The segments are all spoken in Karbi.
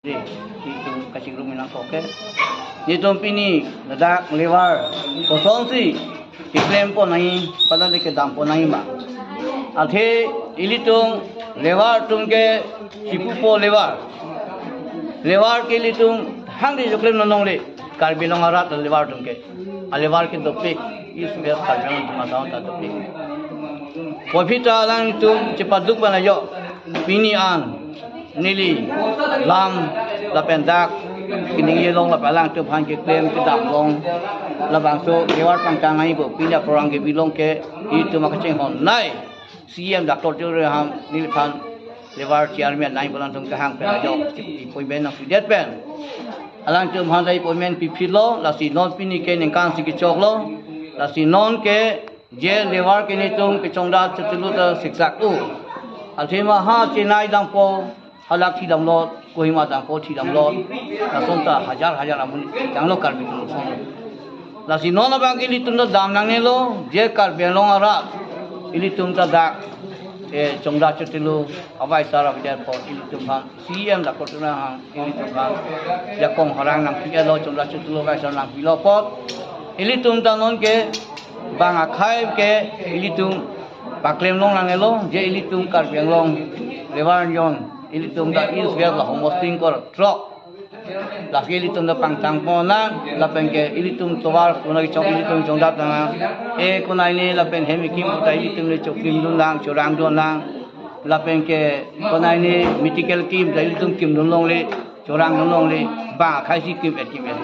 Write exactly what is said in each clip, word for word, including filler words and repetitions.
Itum kachingrum nangkok ke. Itum pini ladak levar kosonsi keklem pon nangji, padahal kedam pon nangji ma. Athe ilitum levar atum ke chipupo levar. Levar ke ilitum hangdi jo klem nonong le. Karbi Anglong arat levar atum ke. Alevar ke dopik, East West Karbi Anglong atum asau ta dopik. Puvoiphit ta alangtum chepaduk bana jo. Pini an neli lam lapen dak keningje long lapen alangtum aphan keklem kedam long, labangso levar pangtang nangji pu pini a-program kebi long ke itum akachinghon nai C E M Doctor Tuliram neliphan levar chairman nangji pu alangtum kehang pen ajo appointment nangpidet pen alangtum aphan ta appointment piphit lo, lasi non pini ke ningkan isi kechok lo, lasi non ke je levar ke netum kechongdat chetulu ta siksak u. Athema ha Chennai dampo, halak thi damlo, Kohima dampo thi damlo, lason ta hajar hajar amonit thanglo Karbi atum lason. Lasi non abang ke ilitum ta dam nangnelo, je Karbi Anglong arat ilitum ta dak, eh, chongdat chetulu, abai sar abidet apot ilitum aphan C E M Doctor Tuliram ilitum aphan jakong harang nangpi-etlo, chongdat chetulu abai sar nangpilo apot ilitum ta non ke bang akhei ke ilitum paklem long nangnelo, je ilitum Karbi Anglong levar ajon ilitum ta East West la homosting kor throk. Lake ilitum ta pangtang pon nang, lapen ke ilitum tovar konai chong ilitum chongdat nang. E konai ne lapen hem ekim ta ilitum ne choklim dun nang, chorang dun nang. Lapen ke konai ne medical kim ta ilitum kim dun longle, chorang dun longle, bang akhei si kim et kim et.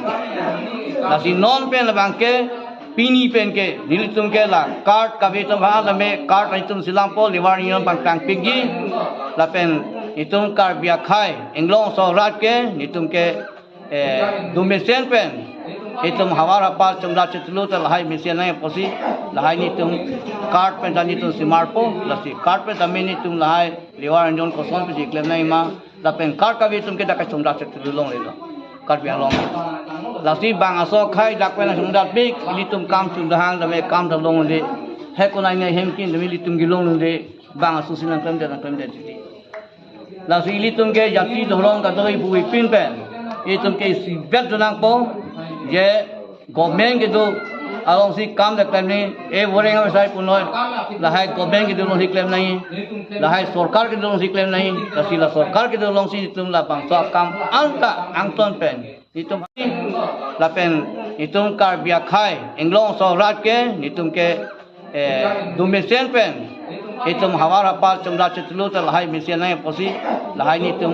Lasi non pen labang ke pini pen ke nelitum ke la card kave atum ha lame card itum si lampo, levar ajon pangtang pikji. Lapen itum Karbi akhei Anglong aso arat ke netum ke, eh, dum mesen pen itum havar hapar chongdat chetulu ta lahai mesen nangji apotsi lahai netum card pen ta netum si marpo, lasi card pen ta me netum lahai levar ajon koson pensi klem nangji ma, lapen card kave atum ke dak kachongdat chetulu longlelo Karbi Anglong. Lasi bang aso akhei dak pen chongdat pik, ilitum kam chundahang tame kam ta longle. He konai ne hem kin tame ilitum kelong longle, bang aso si nangklemdet nangklemdet titi. Lasi ilitum ke jati dhorom kadokave puvoiphit pen itum ke isibet dun nangpo, je government kedo alongsi kam ta klem nangji, e voreng avesai punoi, lahai government kedo alongsi klem nangji, lahai sorkar kedo alongsi klem nangji, lasi la sorkar kedo alongsi itum labangso akam anta angton pen itum lapen itum Karbi akhei Anglong aso arat ke netum ke, eh, dum mesen pen itum havar hapar chongdat chetulu ta lahai mesen nangji apotsi lahai netum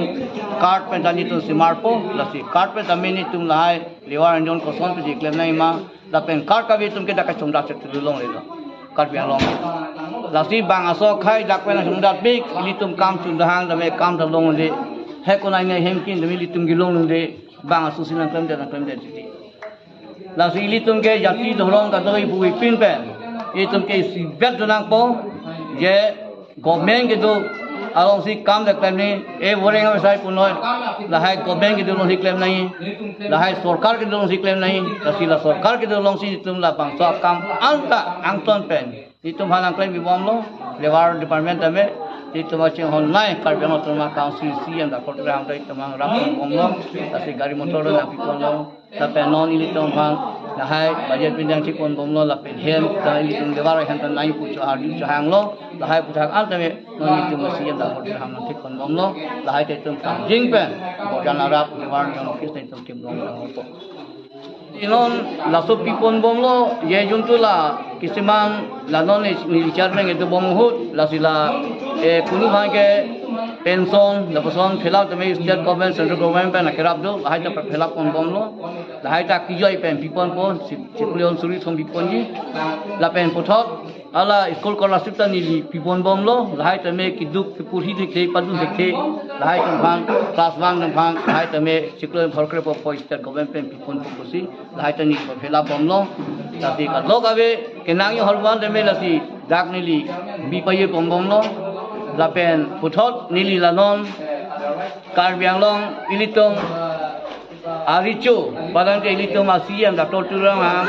card pen ta netum si marpo, lasi card pen ta me netum lahai levar ajon koson pensi klem nangji ma, lapen card kave atum ke dak kachongdat chetulu longlelo Karbi Anglong. Lasi bang aso akhei dak pen chongdat pik, ilitum kam chundahang tame kam ta longle. He konai ne hem kin tame ilitum kelong longle, bang aso si nangklemdet nangklemdet titi. Lasi ilitum ke jati dhorom kadokave puvoiphit pen itum ke isibet dun nangpo, je government kedo alongsi kam ta klem nangji, e voreng avesai punoi, lahai government kedo alongsi klem nangji, lahai sorkar kedo alongsi klem nangji, lasi la sorkar kedo alongsi itum labangso akam anta angton pen itum aphan nangklem bibomlo, levar department tame itum kachinghon nai Karbi Anglong Autonomous Council C E M Doctor Tuliram ta itum aphan rap bomlo, lasi gari motor nangpiponlo, lapen non ilitum aphan lahai budget pindang thik pon bomlo, lapen hem ta ilitum levar hem ta nai pu cho arju chehanglo, lahai aputhak an tame non ilitum C E M Doctor Tuliram nangthik pon bomlo, lahai ta itum kangjing pen Borjan arap levar ajon office ta itum kim dun nangpo. Inon laso pipon bomlo, je juntu la kisiman la non ni, ni chairman kedo bom ahut, lasi la, eh, kunu bang ke pension, lapuson fill up tame state government, central government pen akerap do, lahai ta fill up pon bomlo, lahai ta kijoi pen piponpo, si, si kulion suri thom piponji, lapen puthot, hala school scholarship ta neli pipon bomlo, lahai tame keduk keporhi thekthe, padun thekthe, lahai atum aphan, class one atum aphan, lahai tame chiklo phor kre po po state government pen piponpo pusi, lahai ta neli fill up bomlo. Lasi kadokave kenangji ahormu an tame lasi dak neli bi pajir pon bomlo. Lapen puthot neli la non Karbi Anglong ilitum arecho, padang ke ilitum a-C E M Doctor Tuliram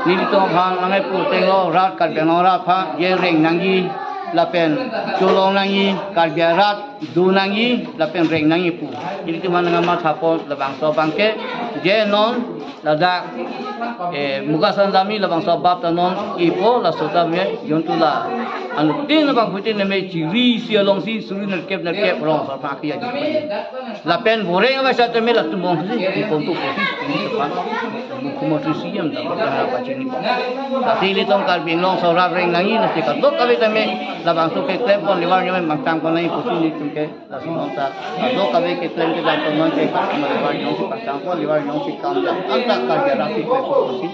nelitum aphan nangkepu tenglo, rat Karbi Anglong rat aphan je reng nangji, lapen cholong nangji, Karbi arat do nangji lapen reng nangji pu. Ilitum aphan nangmatha pon labangso abangke, je non ladak, eh, Mugasang Dam labangso abap ta non kipo, laso tame jontu la anuttin abangphutin neme chiri isi alongsi suri nerkep nerkep rong so thak ya. Lapen boreng abangsa tame latum bongsi, di pontu kosi, di depan. Mukhyamantri C M ta pachini pa. Lasi ilitum Karbi Anglong so rat reng nangji, lasi kadokave tame labangso keklem pon, levar nyom pangtang pon nangji pusi ilitum ke, lasi non ta kadokave keklem kedam pon non ke, levar nyom si pangtang pon, levar nyom si kam dam, anta Karbi arat si klem pon si.